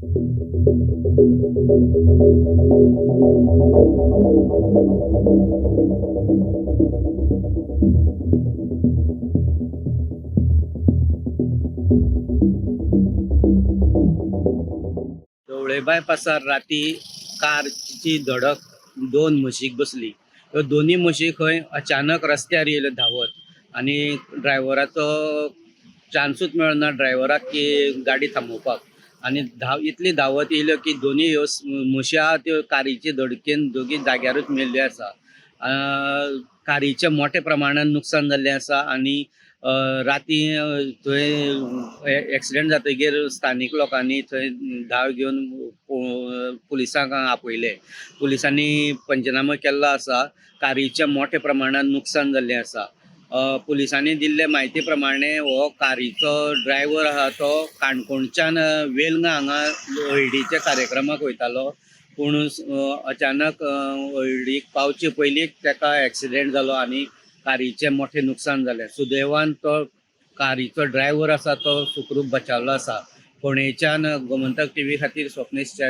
ढवळे बायपासार राती कारची धडक दोन म्हशीक बसली. ह्यो दोनी म्हशी खंय अचानक रस्त्यार येयल्यो धांवत आनी ड्रायव्हराचो चान्सूच मेळना ड्रायव्हराक की गाडी थांबोवपाक आनी इतली धांवत येयल्यो की दोनी ह्यो म्हशी आहा त्यो कारीचे धडकेन दोगी जाग्यारूच मेल्ल्यो आसा. कारीचें मोठ्या प्रमाणान नुकसान जाल्लें आसा आनी राती थंय एक्सिडंट जातगीर स्थानीक लोकांनी थंय धांव घेवन पुलिसांक आपयले. पुलिसांनी पंचनामो केल्लो आसा. कारीचें मोठ्या प्रमाणान नुकसान जाल्लें आसा. पुलिसांनी दिल्ले म्हायती प्रमाणे हो कारीचो ड्रायव्हर आहा तो काणकोणच्यान वेलंगा हांगा हळडीच्या कार्यक्रमाक वयतालो, पूण अचानक हळडीक पावचे पयलींच ताका एक्सिडेंट जालो आनी कारीचें मोठें नुकसान जालें. सुदैवान तो कारीचो ड्रायव्हर आसा तो सुखरूप बचावलो आसा. फोंडेच्यान गोमंतक टीव्ही खातीर स्वप्नेश च्यारी.